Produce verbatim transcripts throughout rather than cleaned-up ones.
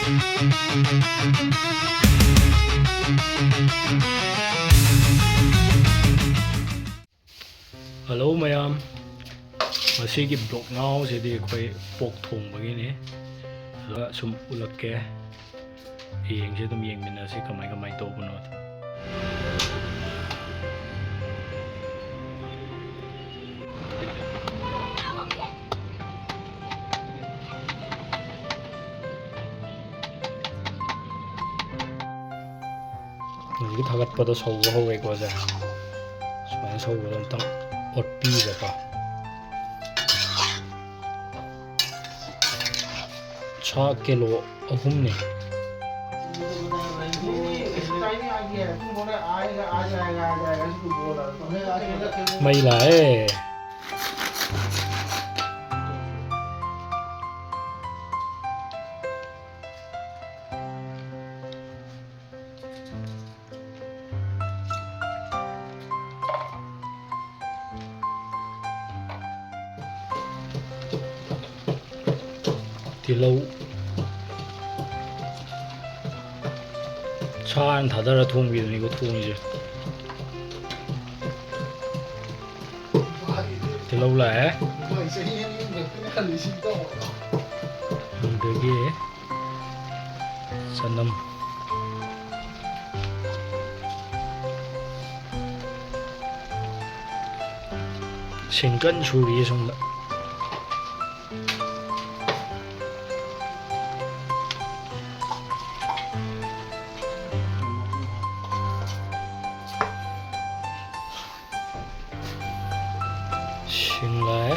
Hello ꯃꯌꯥꯝ, ꯉꯁꯤꯒꯤ vlog ꯅꯥꯎꯁꯤꯗꯤ ꯑꯩꯈꯣꯏ ꯄꯣꯛ ꯊꯣꯡꯕꯒꯤꯅꯤ꯫ ꯑꯗꯨꯒ ꯁꯨꯝ ꯎꯠꯂꯛꯀꯦ, ꯍꯌꯦꯡꯁꯦ ꯑꯗꯨꯝ ꯌꯦꯡꯃꯤꯟꯅꯁꯤ ꯀꯃꯥꯏ ꯀꯃꯥꯏ ꯇꯧꯕꯅꯣꯗꯣ꯫ ꯍꯧꯖꯤꯛꯀꯤ ꯊꯥꯒꯠꯄꯗꯣ ꯁꯧꯕ ꯍꯧꯔꯦꯀꯣ ꯁꯦ꯫ ꯁꯨꯃꯥꯏꯅ ꯁꯧꯕꯗꯣ ꯑꯝꯇꯪ ꯑꯣꯠꯄꯤꯕꯀꯣ꯫ ꯁꯥ ꯀꯤꯂꯣ ꯑꯍꯨꯝꯅꯤ꯫ ꯃꯩ ꯂꯥꯛꯑꯦ꯫ ꯇꯤꯜꯍꯧ꯫ ꯁꯥ ꯍꯥꯟꯅ ꯊꯥꯗꯔ ꯊꯣꯡꯕꯤꯗꯨꯅꯤꯀꯣ ꯊꯣꯡꯉꯤꯁꯦ꯫ ꯇꯤꯜꯍꯧ ꯂꯥꯛꯑꯦ꯫ ꯑꯗꯒꯤ ꯆꯅꯝ꯫ ꯁꯤꯡ ꯀꯟꯅ ꯁꯨꯔꯤꯌꯦ ꯁꯣꯝꯗ꯫ ꯁꯤꯡ ꯂꯥꯛꯑꯦ꯫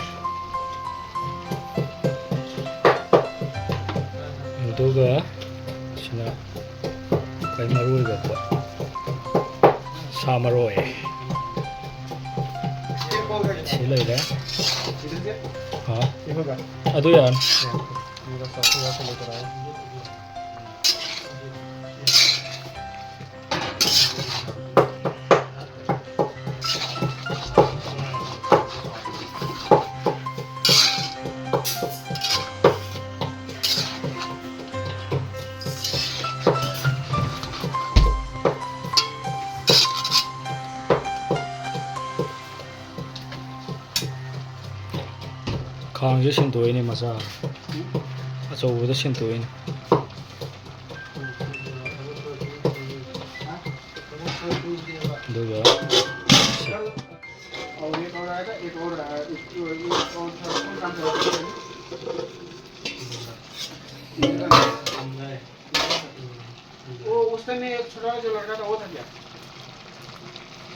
ꯑꯗꯨꯒ ꯁꯤꯅ ꯈ꯭ꯋꯥꯏ ꯃꯔꯨ ꯑꯣꯏꯕ ꯄꯣꯠ, ꯁꯥ ꯃꯔꯣꯏ꯫ ꯁꯤ ꯂꯩꯔꯦ꯫ ꯑꯥ, ꯑꯗꯨ ꯌꯥꯔꯅꯤ꯫ ꯈꯥꯡꯁꯦ ꯁꯤꯟꯗꯣꯛꯏꯅꯦ, ꯃꯆꯥ ꯑꯆꯧꯕꯗ ꯁꯤꯟꯗꯣꯛꯏꯅꯦ꯫ ꯑꯗꯨꯒ वो उस टाइम में एक छोटा जो लड़का था, वो था क्या?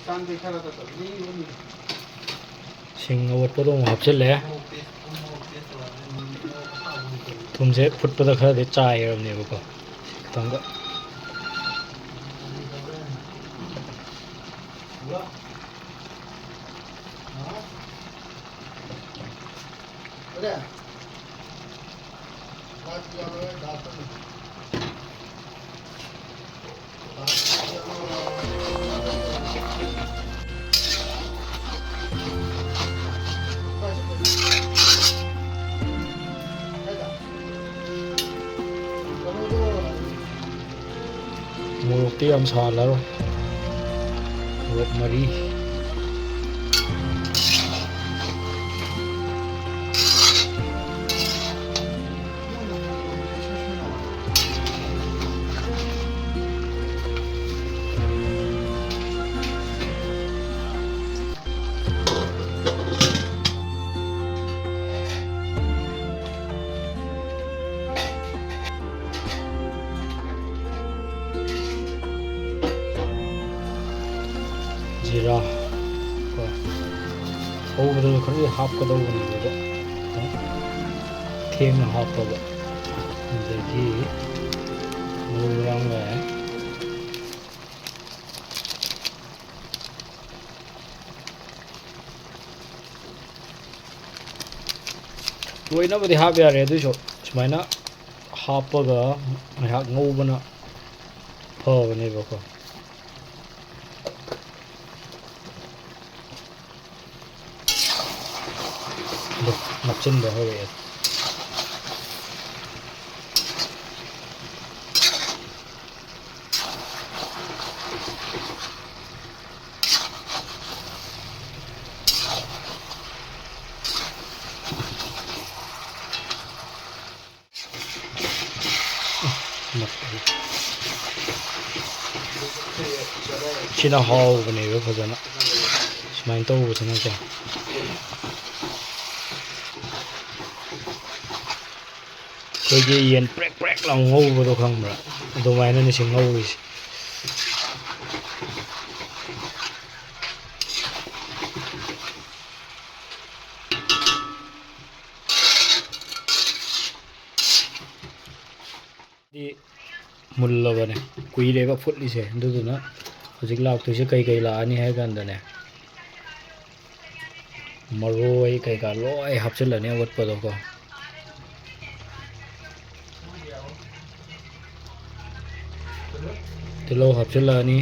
चांद देखा रहता था, नहीं, वो नहीं। ꯁꯤꯡ ꯑꯣꯠꯄꯗꯣ ꯑꯃꯨꯛ ꯍꯥꯞꯆꯤꯜꯂꯦ꯫ ꯊꯨꯝꯁꯦ ꯐꯨꯠꯄꯗ ꯈꯔꯗꯤ ꯆꯥꯏꯔꯕꯅꯦꯕꯀꯣ꯫ ꯈꯤꯇꯪꯒ꯫ ꯃꯣꯔꯣꯛꯇꯤ ꯌꯥꯝ ꯁꯥꯍꯜꯂꯔꯣꯏ꯫ ꯃꯣꯔꯣꯛ ꯃꯔꯤ꯫ ꯖꯤꯔꯥ ꯀꯣ, ꯍꯧꯕꯗꯁꯨ ꯈꯔꯗꯤ ꯍꯥꯞꯀꯗꯧꯕꯅꯦꯕ, ꯈꯤꯇꯪ ꯊꯦꯡꯅ ꯍꯥꯞꯄꯕ꯫ ꯑꯗꯒꯤ ꯃꯔꯨ ꯃꯔꯥꯡ ꯂꯥꯛꯑꯦ꯫ ꯂꯣꯏꯅꯕꯨꯗꯤ ꯍꯥꯞ ꯌꯥꯔꯦ, ꯑꯗꯨꯏꯁꯨ ꯁꯨꯃꯥꯏꯅ ꯍꯥꯞꯄꯒ ꯉꯥꯏꯍꯥꯛ ꯉꯧꯕꯅ ꯐꯕꯅꯦꯕꯀꯣ꯫ ꯑꯗꯣ ꯅꯞꯁꯤꯟꯕ ꯍꯧꯔꯛꯑꯦ꯫ ꯁꯤꯅ ꯍꯥꯎꯕꯅꯦꯕ ꯐꯖꯅ꯫ ꯁꯨꯃꯥꯏꯅ ꯇꯧꯕꯁꯤꯅꯀꯣ꯫ ꯑꯩꯈꯣꯏꯒꯤ ꯌꯦꯟ ꯄ꯭ꯔꯦꯛ ꯄ꯭ꯔꯦꯛ ꯂꯥꯎ ꯉꯧꯕꯗꯣ ꯈꯪꯕ꯭ꯔꯥ? ꯑꯗꯨꯃꯥꯏꯅꯅꯤ ꯁꯤ ꯉꯧꯔꯤꯁꯦ꯫ ꯗꯤ ꯃꯨꯜꯂꯕꯅꯦ, ꯀꯨꯏꯔꯦꯕ ꯐꯨꯠꯂꯤꯁꯦ꯫ ꯑꯗꯨꯗꯨꯅ ꯍꯧꯖꯤꯛ ꯂꯥꯛꯇꯣꯏꯁꯦ ꯀꯩ ꯀꯩ ꯂꯥꯛꯑꯅꯤ ꯍꯥꯏ ꯀꯥꯟꯗꯅꯦ, ꯃꯔꯣꯏ ꯀꯩꯀꯥ ꯂꯣꯏ ꯍꯥꯞꯆꯤꯜꯂꯅꯤ ꯑꯣꯠꯄꯗꯣꯀꯣ꯫ ꯇꯤꯜꯍꯧ ꯍꯥꯞꯆꯤꯜꯂꯛꯑꯅꯤ,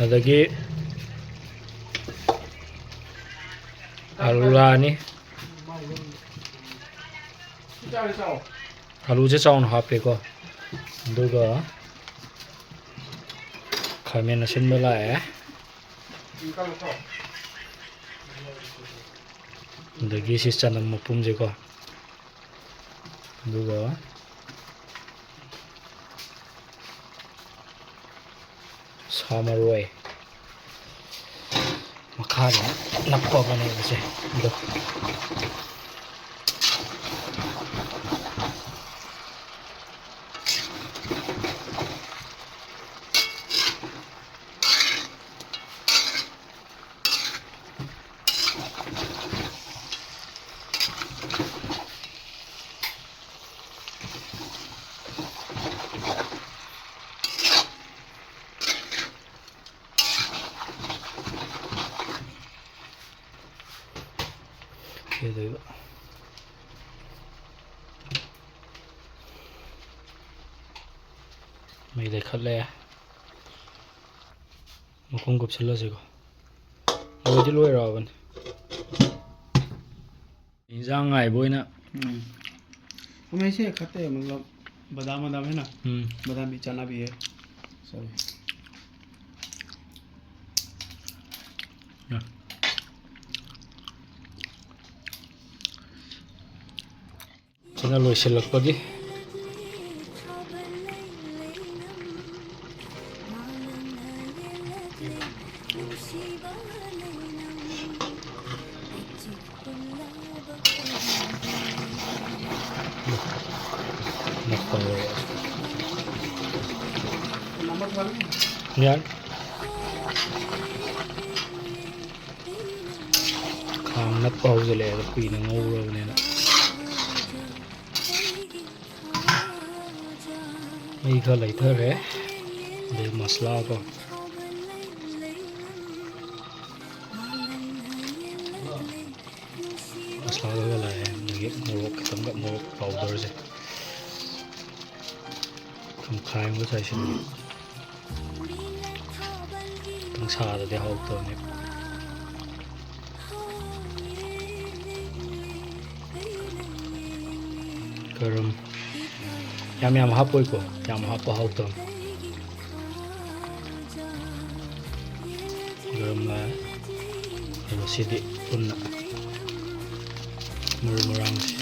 ꯑꯗꯒꯤ ꯑꯂꯨ ꯂꯥꯛꯑꯅꯤ꯫ ꯑꯂꯨꯁꯦ ꯆꯥꯎꯅ ꯍꯥꯞꯄꯦꯀꯣ꯫ ꯑꯗꯨꯒ ꯈꯥꯃꯦꯟ ꯑꯁꯤꯟꯕ ꯂꯥꯛꯑꯦ꯫ ꯑꯗꯒꯤ ꯁꯤ ꯆꯅꯝ ꯃꯄꯨꯝꯁꯦꯀꯣ꯫ ꯑꯗꯨꯒ ꯁꯥ ꯃꯔꯣꯏ ꯃꯈꯥꯗ ꯅꯞꯄꯒꯅꯦꯕꯁꯦ ꯑꯗꯣ꯫ ꯀꯩꯗꯧꯕ? ꯃꯩ ꯂꯩꯈꯠꯂꯦ꯫ ꯃꯈꯨꯝ ꯀꯨꯞꯁꯜꯂꯁꯤꯀꯣ꯫ ꯂꯣꯏꯗꯤ ꯂꯣꯏꯔꯛꯑꯕꯅꯤ꯫ ꯏꯟꯖꯥꯡ ꯉꯥꯏꯕ ꯑꯣꯏꯅ꯫ हमें इसे खाते हैं, मतलब बादाम वादाम है ना। हम्म। बादाम भी चना भी है। सॉरी। ꯁꯤꯅ ꯂꯣꯏꯁꯤꯜꯂꯛꯄꯒꯤ ꯌꯥꯔꯦ꯫ ꯈꯥꯡ ꯅꯞꯄ ꯍꯧꯖꯤꯜꯂꯛꯑꯦ, ꯑꯗꯣ ꯀꯨꯏꯅ ꯉꯧꯔꯕꯅꯤꯅ꯫ ꯃꯩ ꯈꯔ ꯂꯩꯊꯔꯦ꯫ ꯑꯗꯩ ꯃꯁꯂꯥ ꯀꯣ, ꯃꯁꯂꯥꯗꯨꯒ ꯂꯥꯛꯑꯦ, ꯑꯗꯒꯤ ꯃꯣꯔꯣꯛ ꯈꯤꯇꯪꯒ, ꯃꯣꯔꯣꯛ ꯄꯥꯎꯗꯔꯁꯦ ꯇꯪꯈꯥꯏ ꯑꯃꯒ ꯆꯥꯏꯁꯤꯜꯂꯦ꯫ ꯈꯤꯇꯪ ꯁꯥꯗꯗꯤ ꯍꯥꯎꯇꯕꯅꯦ꯫ ꯒꯔꯝ ꯌꯥꯝ ꯌꯥꯝ ꯍꯥꯞꯄꯣꯏꯀꯣ, ꯌꯥꯝ ꯍꯥꯞꯄ ꯍꯥꯎꯇꯕꯅꯦ꯫ ꯒꯔꯝ ꯂꯥꯛꯑꯦ꯫ ꯑꯗꯣ ꯁꯤꯗꯤ ꯄꯨꯟꯅ ꯃꯔꯨ ꯃꯔꯥꯡꯁꯤ꯫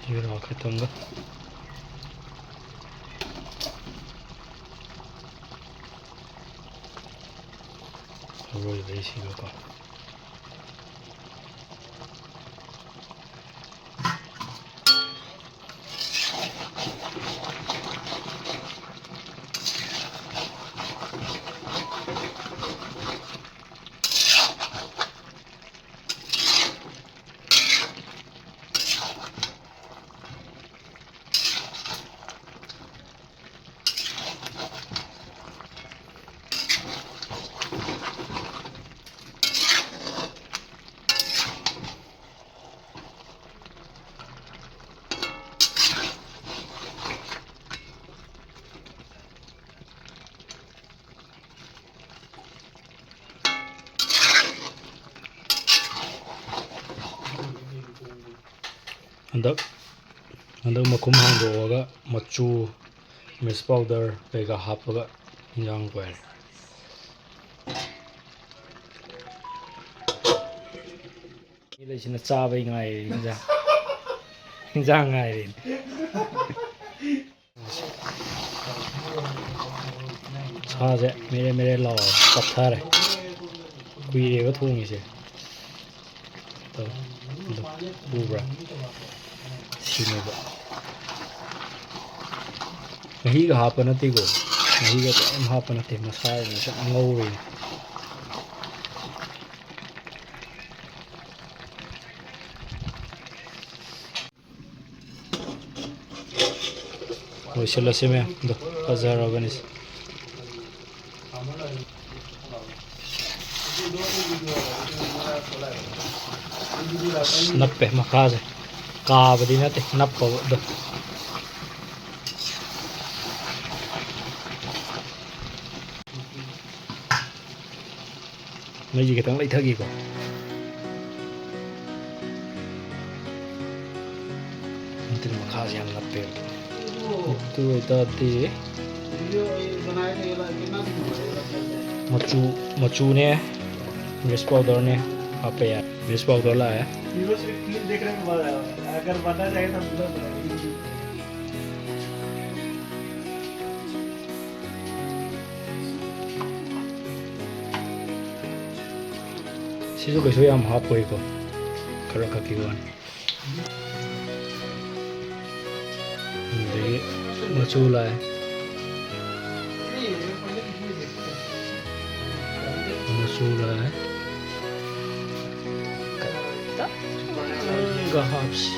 ꯖꯤꯔꯥ ꯈꯤꯇꯪꯒ꯫ ꯑꯔꯣꯏꯕꯩꯁꯤꯒꯀꯣ꯫ ꯍꯟꯗꯛ, ꯍꯟꯗꯛ ꯃꯈꯨꯝ ꯍꯥꯡꯗꯣꯛꯑꯒ ꯃꯆꯨ, ꯃꯤꯔꯆ ꯄꯥꯎꯗꯔ ꯀꯩꯀꯥ ꯍꯥꯞꯄꯒ ꯏꯟꯖꯥꯡ ꯀꯣꯏꯔꯦ꯫ ꯃꯤ ꯂꯩꯁꯤꯅ ꯆꯥꯕꯩ ꯉꯥꯏꯔꯦ ꯏꯟꯖꯥꯡ꯫ ꯏꯟꯖꯥꯡ ꯉꯥꯏꯔꯤꯅꯦ꯫ ꯁꯥꯁꯦ ꯃꯦꯔꯦ ꯃꯦꯔꯦ ꯂꯥꯎꯔꯦ, ꯄꯠꯊꯔꯦ꯫ ꯀꯨꯏꯔꯦꯕ ꯊꯣꯡꯉꯤꯁꯦ꯫ ꯇꯧ꯫ ꯑꯗꯣ ꯎꯕ꯭ꯔꯥ? ꯁꯤꯅꯦꯕ꯫ ꯃꯍꯤꯒ ꯍꯥꯞꯄ ꯅꯠꯇꯦꯀꯣ꯫ ꯃꯍꯤꯒ ꯀꯔꯤꯝ ꯍꯥꯞꯄ ꯅꯠꯇꯦ꯫ ꯃꯁꯥ ꯑꯣꯏꯅ ꯁꯨꯝ ꯉꯧꯔꯤꯅꯦ꯫ ꯂꯣꯏꯁꯤꯜꯂꯁꯤ ꯃꯌꯥꯝ꯫ ꯑꯗꯣ ꯐꯖꯔꯕꯅꯤ꯫ ꯑꯁ, ꯅꯞꯄꯦ ꯃꯈꯥꯁꯦ꯫ ꯀꯥꯕꯗꯤ ꯅꯠꯇꯦ, ꯅꯞꯄꯕꯗꯣ꯫ ꯃꯩꯁꯦ ꯈꯤꯇꯪ ꯂꯩꯊꯒꯦꯀꯣ꯫ ꯅꯠꯇ꯭ꯔꯗꯤ ꯃꯈꯥꯁꯦ ꯌꯥꯝ ꯅꯞꯄꯦꯕ꯫ ꯑꯗꯨ ꯑꯣꯏꯇꯥꯔꯗꯤ ꯃꯆꯨ, ꯃꯆꯨꯅꯦ, ꯃꯤꯔꯆ ꯄꯥꯎꯗꯔꯅꯦ ꯍꯥꯞꯄ ꯌꯥꯏ꯫ ꯃꯤꯔꯆ ꯄꯥꯎꯗꯔ ꯂꯥꯛꯑꯦ꯫ ꯁꯤꯁꯨ ꯀꯩꯁꯨ ꯌꯥꯝ ꯍꯥꯞꯄꯣꯏꯀꯣ, ꯈꯔ ꯈꯛꯀꯤ ꯋꯥꯅꯤ꯫ ꯑꯗꯒꯤ ꯃꯆꯨ ꯂꯥꯛꯑꯦ, ꯃꯆꯨ ꯂꯥꯛꯑꯦ꯫ ꯈꯤꯇꯪꯒ ꯍꯥꯞꯁꯤ꯫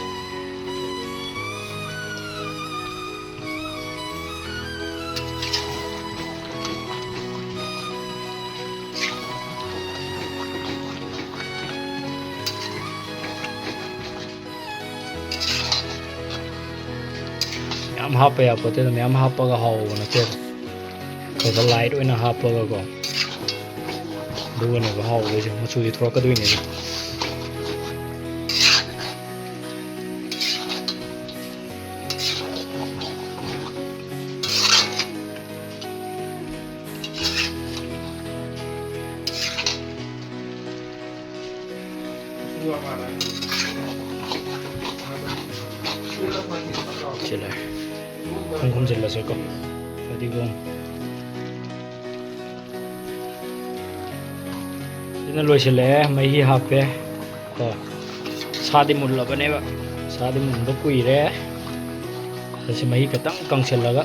ꯌꯥꯝ ꯍꯥꯞꯄ ꯌꯥꯄꯣꯠꯇꯦꯗ, ꯃꯌꯥꯝ ꯍꯥꯞꯄꯒ ꯍꯥꯎꯕ ꯅꯠꯇꯦꯗ꯫ ꯈꯔ ꯈꯔ ꯂꯥꯏꯠ ꯑꯣꯏꯅ ꯍꯥꯞꯄꯒꯀꯣ, ꯑꯗꯨꯒꯅꯦꯕ ꯍꯥꯎꯗꯣꯏꯁꯦ, ꯃꯆꯨꯁꯦ ꯊꯣꯔꯛꯀꯗꯣꯏꯅꯦꯕ꯫ ꯁꯤ ꯂꯩꯔꯦ꯫ ꯈꯣꯡ ꯈꯨꯝꯖꯤꯜꯂꯁꯦꯀꯣ꯫ ꯐꯗꯤꯒꯣꯝ꯫ ꯁꯤꯅ ꯂꯣꯏꯁꯤꯜꯂꯛꯑꯦ, ꯃꯍꯤ ꯍꯥꯞꯄꯦ ꯀꯣ꯫ ꯁꯥꯗꯤ ꯃꯨꯜꯂꯕꯅꯦꯕ, ꯁꯥꯗꯤ ꯃꯨꯟꯕ ꯀꯨꯏꯔꯦ꯫ ꯑꯁꯤ ꯃꯍꯤ ꯈꯤꯇꯪ ꯀꯪꯁꯤꯜꯂꯒ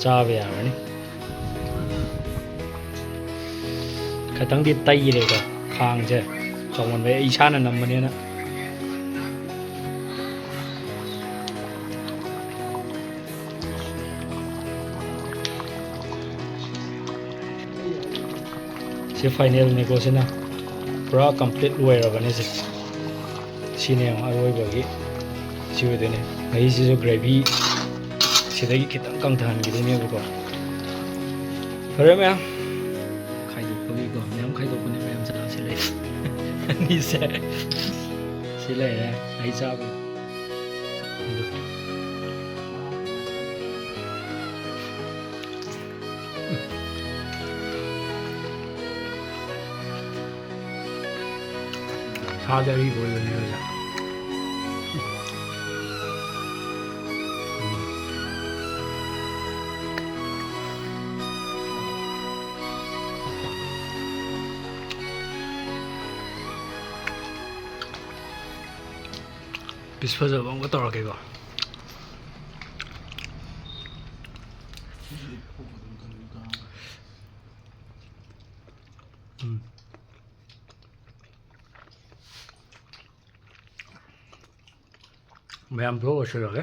ꯆꯥꯕ ꯌꯥꯔꯅꯤ꯫ ꯈꯤꯇꯪꯗꯤ ꯇꯩꯔꯦꯀꯣ ꯈꯥꯡꯁꯦ, ꯆꯥꯎꯃꯟꯕꯩ ꯑꯩ ꯏꯁꯥꯅ ꯅꯝꯕꯅꯤꯅ꯫ ꯁꯤ ꯐꯥꯏꯅꯦꯜꯅꯤꯀꯣ, ꯁꯤꯅ ꯄꯨꯔꯥ ꯀꯝꯄ꯭ꯂꯤꯠ ꯂꯣꯏꯔꯕꯅꯦ꯫ ꯁꯤ ꯁꯤꯅꯦ ꯌꯦꯡꯉꯣ, ꯑꯔꯣꯏꯕꯒꯤ ꯁꯤ ꯑꯣꯏꯗꯣꯏꯅꯦ꯫ ꯃꯍꯤꯁꯤꯁꯨ ꯒ꯭ꯔꯦꯚꯤ ꯁꯤꯗꯒꯤ ꯈꯤꯇꯪ ꯀꯪꯊꯍꯟꯈꯤꯗꯣꯏꯅꯦꯕꯀꯣ꯫ ꯐꯔꯦ ꯃꯌꯥꯝ, ꯈꯥꯏꯗꯣꯛꯄꯒꯤꯀꯣ, ꯃꯌꯥꯝ ꯈꯥꯏꯗꯣꯛꯄꯅꯦ, ꯃꯌꯥꯝ ꯆꯠꯂꯁꯤ ꯂꯩ꯫ ꯑꯅꯤꯁꯦ ꯁꯤ ꯂꯩꯔꯦ ꯑꯩ ꯆꯥꯕ꯫ ꯁꯥꯁꯦ ꯑꯔꯤꯕ ꯑꯣꯏꯕꯅꯤꯅ꯫ ꯄꯤꯁ ꯐꯖꯕ ꯑꯃꯒ ꯇꯧꯔꯛꯀꯦꯀꯣ꯫ ꯎꯝ꯫ ꯃꯌꯥꯝ ꯊꯣꯛꯑ ꯁꯤꯜꯂꯒꯦ꯫